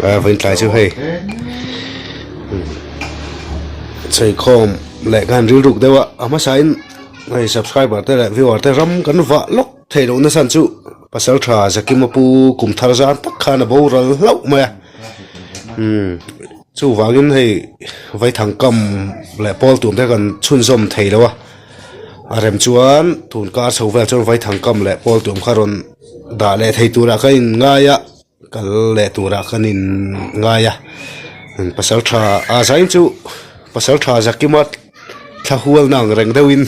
Vawiin tlai chu hei cheikhawm leh khan rilruk deuh a a hmasain hei subscriber te leh viewer te ram kan vah lawk theih loh na chhan chu pasal tha Zakima pu kum thar zan tak khan a boral hlauh mai a umm chuvangin hei vaithang kam leh pawl tum te kan chhunzawm thei lo a a rem chuan tun kar chho vel chuan vaithang kam leh pawl tum kha rawn dah leh thei turah ka in ngai a. Kal leh turah kan in ngai a pasal tha a zain chu pasal tha zakima thla hual na ang reng deuhin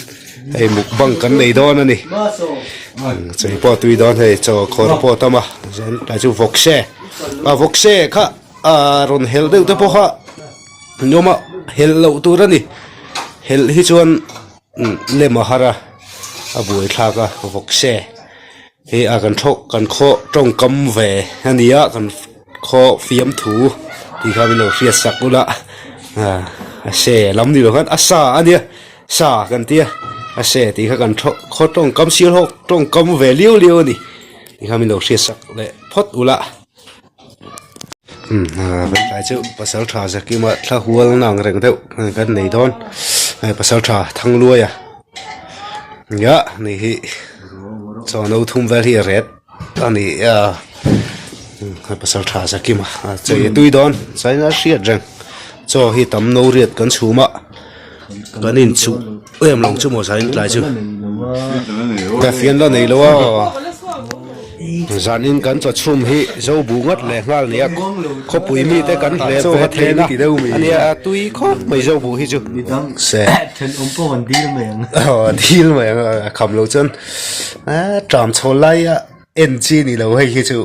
hei mukbang kan nei dawn a ni chei pawh a tui dawn hei chaw khawr pawh a tam a chuan tlai chu vawkse a vawkse kha a rawn helh deuh te pawh kha ni awm a helh loh tur a ni helh hi chuan lem a har a a buaithlak a vawkse. Hei a kan tho kan khaw tawngkam ve a ni a kan khaw fiamthu tih kha min lo hriat sak ula ah a se lam ni lo khan a sa a nia sa kan tia a se tih kha kan tho khaw tawngkam sir ho tawngkam ve liau liau a ni tih kha min lo hriat sak leh phawt ula umm tlai chu pasal tha zakima thla hual na ang reng deuh kan nei dawn hei pasal tha thangluaia nia ni hi chaw no thum vel hi a ret a ni a hei pasal tha zakima a chei a tui dawn chuan a hriat reng chaw hi tam no riat kan chhum a kan inchuh em lo chu maw zanin tlai chu ka fian la nei lo a zanin kan chaw chhum hi zo buh ngat leh nghal nia khawpui mi te kan hle ve then a ania a tui khawp mai zo buh hi chu se aw dil mai ang a kham lo chuan tram chho lai a en chi ni lo hei hi chu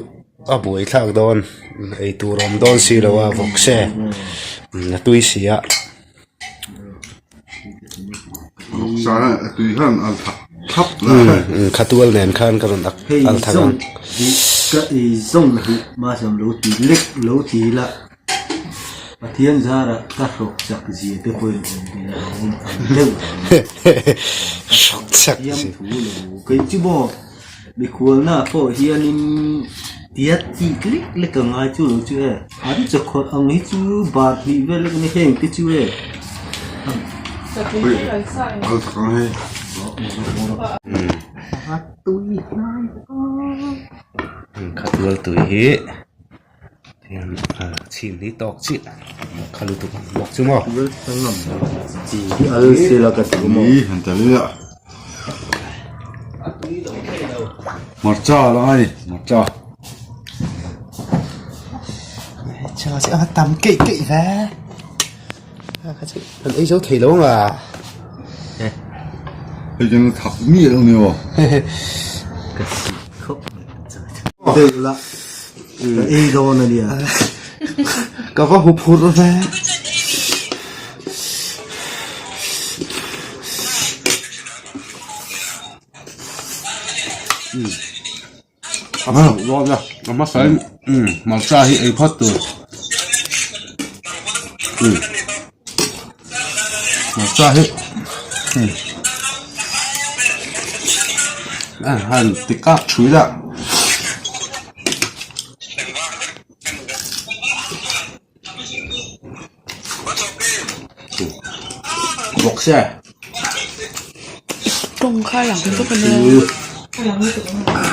a buai thlak dawn eitur awm dawn si lo a vawk se a tui si a. Khatual nen khan ka rawn ak al thak ang. Ka ei zawng hi mahse lo ti lek lo ti la Pathian zara ka hrawk chak zia te pawhin awm ve a awm ang deuh Hrawk chak zia thu lo kei chu maw mikhualna pawh hianin tiat tih lek lek a ngai chu lo chu e an chawkhawlh ang hi chu bar hnih vel lek a ni heng te chu e Khatual tui hi chhin hi tawk chiah kha lutuk ang bawk chu maw. Hmarcha la ngai ni hmarcha. Hmarcha a tam keih keih hle. Kan ei zo thei lo ang a. Hei chuan thak miah lo ni aw. Ka sih khawp mai deuh la ka ei dawn a nia. Ka va huphurh ve. A hma dawn a a hmasa in hmarcha hi ei phawt tur hmarcha hi a han ti kak thui la. Bawk se. Tawng kha a lang bawk a nia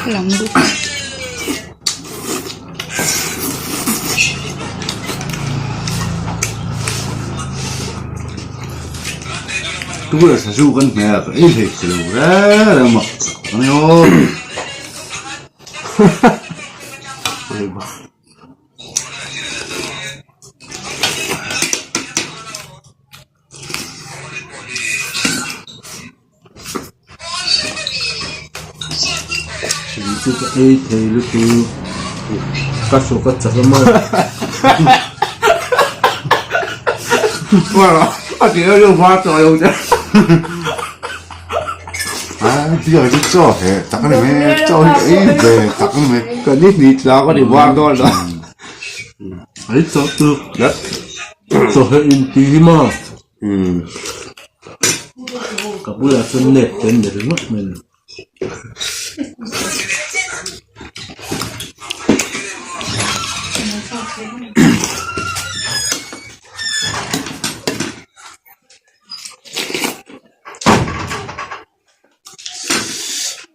a lang bawk. Tuna sazu kan hmeh a ka ei hlei si lo reng reng a ani aw. Chu ka ei thei lutuk ka hrawk a chak a maw. A ti a lu var tawh lo che. A ti a chu chaw he tak a ni mai chaw hi ei ve tak a ni mai. Ka ni hnih tlak a ni var dawn lo. Ai chaw chu chaw he in ti hi maw. Ka bulah chuan net te an ni ringawt mai a ni.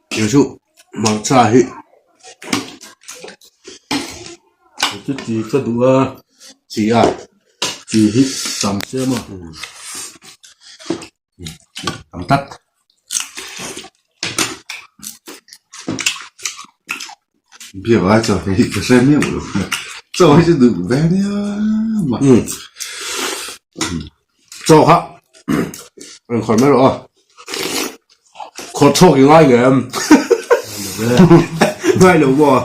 Kei chu hmarcha hi Chu chi ka duh a chi a chi hi tam se maw tam tak. Biak lai chaw hi ka hre miau lo chaw hi chu duh ve nia mah Chaw kha rawn khawrh mai rawh aw khawrh chhuak i ngai ngei em ngai lo maw.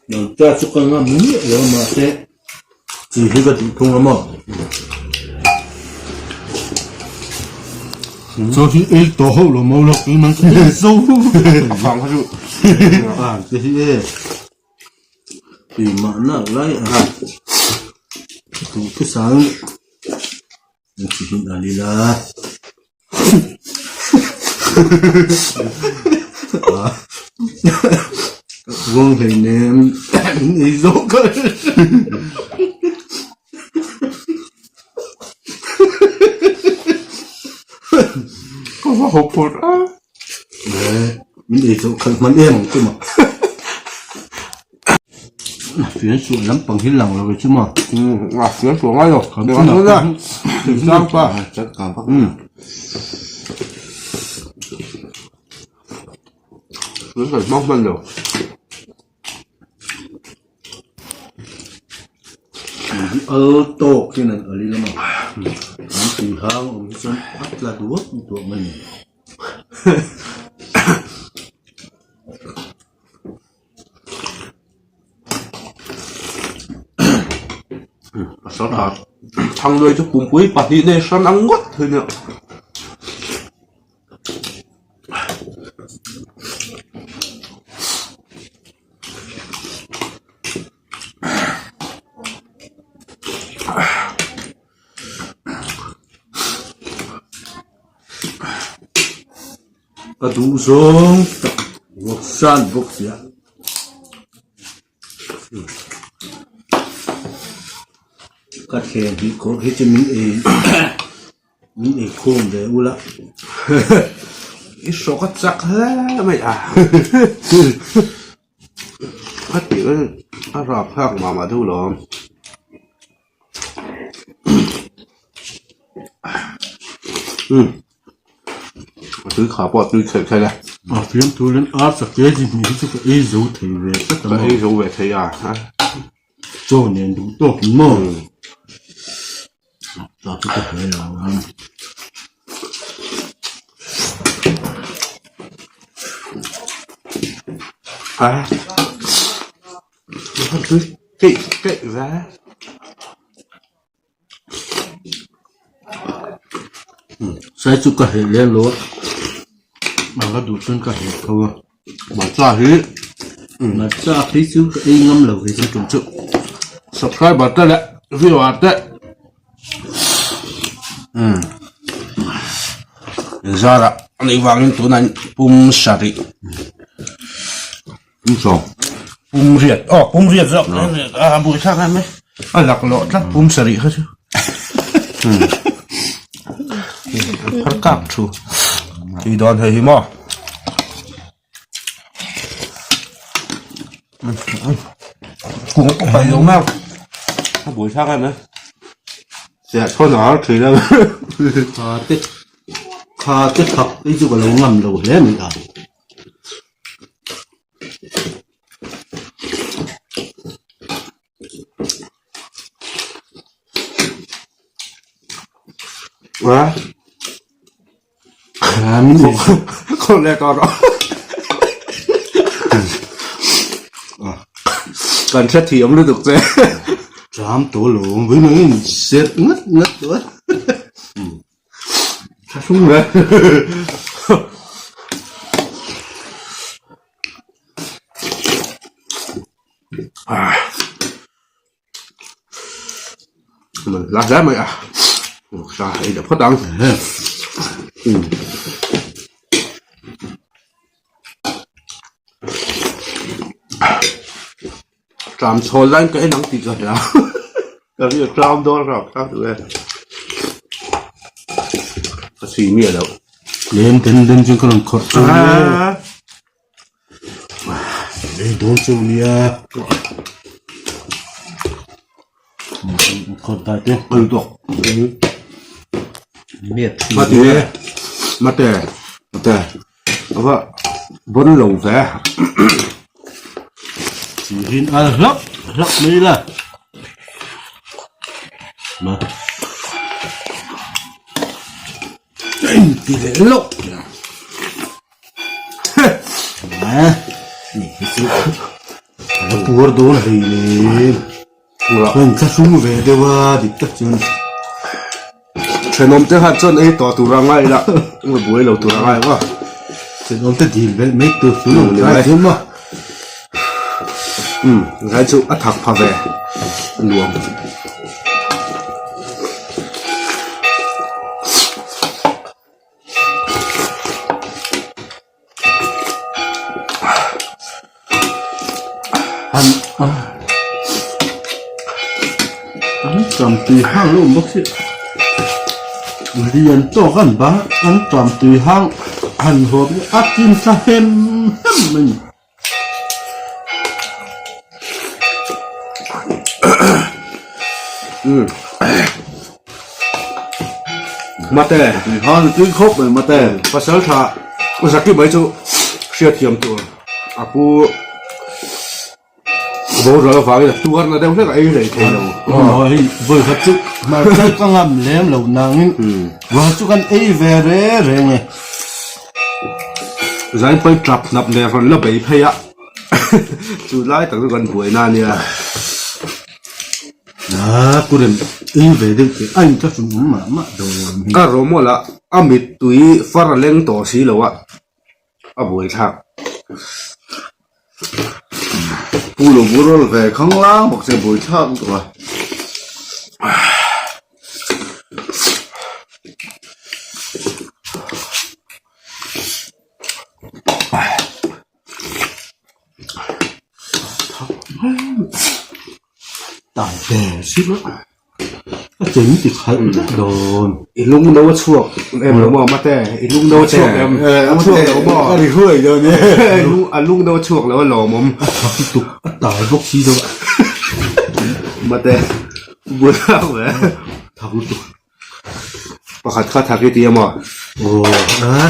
Nangta chu ka ngam miah lo a mahse chi hi ka duh thung a maw. Chaw hi ei tawh hauh lo maw lo keimah ka ei zo. A vang kha chu. Ang te hi e. Tui mahna lai a. Duhthusang. Uang hleinem min ei zawk ka Ka va haw phur a. Min ei zawh khalh hman em ang chu maw. A fian suah lampang hi lang lo ve chu maw. A fian suah ngai lo. Kan chunah a thingtlang pa. Kan kan hmang hman lo. Al tawk hian an al ila maw. An tui hang awm hi chuan a tla duak duak mai ni. Pasal tha Thangluai chu pumpui pahnih nei hran ang ngawt thei nia. Ka duh zawng tak vawk san bawk sia. Ka thleng hi khawh hi chu min ei min ei khawm ve ula. I hrawk a chak hle mai a. Ka tih a rap thlak mah mah deuh lo. Umm a tui kha pawh a tui khelh khelh e. A fiam turin ar chake chi hnih hi chu ka ei zo thei ve tlat a Ka ei zo ve thei a. Chaw nen duh tawk in maw. Ta chu ka hle lo ang. A tui keih keih ve. Sai chu ka heh lem lo a, a la duh chuan ka heh tho a. Hmarcha hi Hmarcha phei chu ka ei ngam lo ve chu tum chu subscriber te leh viewer te umm inzarah a nih vangin tunah pum sarih Pum sawm. Pum riat aw pum riat zawk a bui thlak em mai a lak lawh tlat pum sarih kha chu phar kak thu tui dawn hei hi maw kung pawh paih lo mai a bui thlak em mai chiah thawn a har thin a kha te kha te thak hi chu ka lo ngam lo hle mai a. A khaw leh tawh rawh kan hrethiam lutuk che Tram tawh lo awm mai in set ngat ngat tawh a. Tha hlung le. La hle mai a. Sa ei leh phawt ang. Tram chhawl laiin ka en ang tih ka hria ka ri a tram dawn rap thlak duh e ka chhui miah loh. Lem den den chu ka rawn khawrh chu nia. Ei dawn chu nia. Khawrh dai te. Kal tawk. Miat. Mate mate mate. Ava bon lo ve. Chihin al hlap hlap mai la. Ma. Ti leh lawk. Ma. Ni hi chu. A puar dawn hlei lem. Heng thla hrung ve deuh a dik tak chuan. Thenawm te khan chuan ei tawh tur a ngai la, nge buai lo tur a ngai ang a. Thenawm te dil belh mai tur chu lo ngai chu maw. Umm ngai chu a thak pha ve nuam. An an tam tui hang lo awm bawk si lian tawk an bang an tam tui hang han huam hi a tin thla hem hem mai a ni. Mate Tui hang tui khawp mai mate. Pasal tha Zaki mai chu hriatthiam tur a pu boral avangin a tuarna deuh hlek a ei rei thei lo. Aw hei vawi khat chu hmarcha ka ngam lem lo nangin vawi khat chu kan ei ve re reng e. Zainpawi tap hnap leh rawn la bei phei a chu lai tak chu kan buaina a nia. A kurem ei ve deuh teh a inthlahrun awm mah mah dawn hi. Ka rawmawla a mittui far a leng tawh si lo a. a buaithlak. Pu lo boral ve khang lang bawk che buaithlak lutuk a. Tai ber si a. A cheng ti khalh vek dawn. I lung no a chhuak em lo maw mate? I lung no a chhuak em? A chhuak lo maw? A ri huai dawn e. A lung no a chhuak lo a lawmawm. A thak lutuk a tai bawk si deuh a. Mate buaithlak ve. Thak lutuk. Pakhat kha thak i ti a maw? Aw a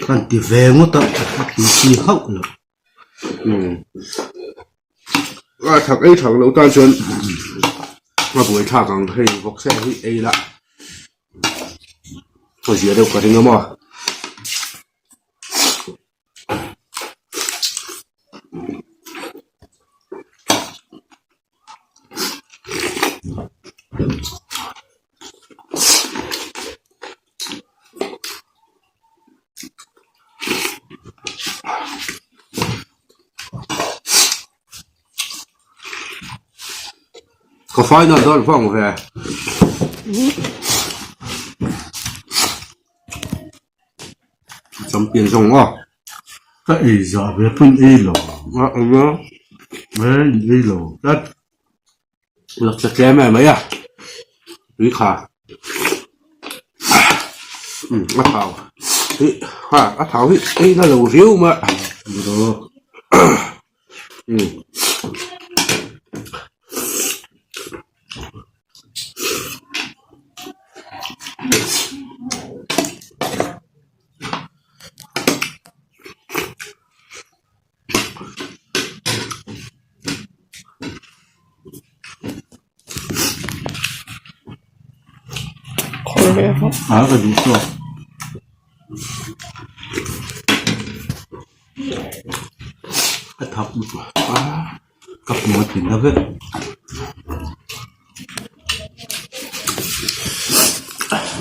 kan ti ve ngawt a a ti chi hauh lo. A thak ei thak loh tan chuan a buai thlak ang hei vawkse hi ei la a zia deuh ka ring a maw. Ka final dawn vang ve. Champion zawng aw. Ka ei zah ve pawn ei lo. A ei a. Ei lo tlat. Lak ta tlem em mai a tui kha umm a thau hi ha a thau hi ei na lo riau mai a umm. A ka duh tawk. A thak lutuk a ka pum a thin na vek.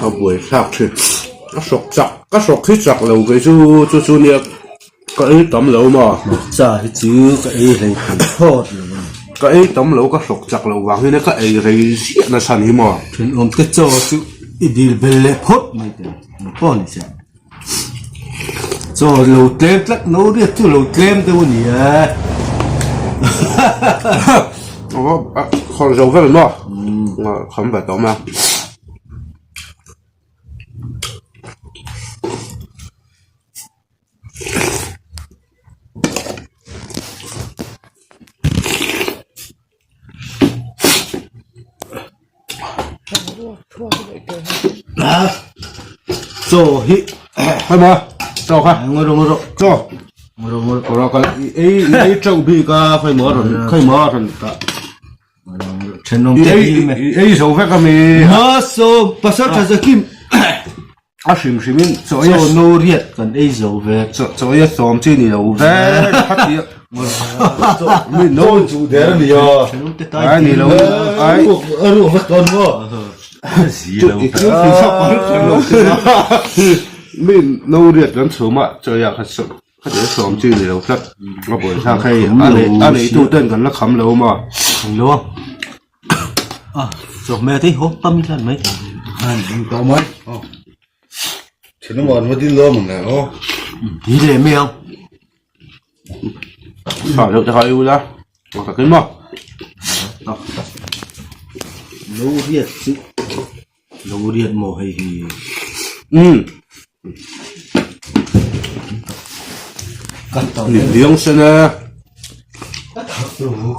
A buai thlak thin a hrawk chak ka hrawk hi chak lo kei chu chu chu nia ka ei tam lo maw hmarcha hi chu ka ei rei thei thlawt lo a ni ka ei tam lo ka hrawk chak lo vang hian ka ei rei ziah na chhan hi maw thenawm te chaw chu i dil bel leh phawt mai teh. Pawh ni se. Chaw lo tlem tlat no riat chu lo tlem deuh a ni e. Khawrh zo vel maw? Kham ve tawh mai a. Chaw hi Hai ma chaw kha ngaw rawh ngaw rawh chaw ngaw rawh ngaw rawh kal ei ei chauh bik a khai maw rawn khai maw rawn ta thenawm te ei ei zo vek ami ha so pasal tha zakim A hrim hrimin chaw ei Chaw no riat kan ei zo ve. Chaw ei a sawm chi ni lo ve kha ti a. Mi no chu der a ni a. Ai ni lo ai. A ruak vek dawn maw? Zi lo. Mi no riat kan chhum a chaw ei ah kha kha ti a sawm chi ni lo tlat. A buaithlak hei a neitu ten kan la kham lo maw? Kham lo a. A chawhmeh te hi haw tam tlat mai. Tawh mai. Thinlung an va dil dawn ang le aw. Ti leh mai ang. Tha deuh te kha i ula. A takin maw? Lo riat chu lo riat maw hei hi. Umm. Ka tawh. Ni liang sen e. Ka tawh.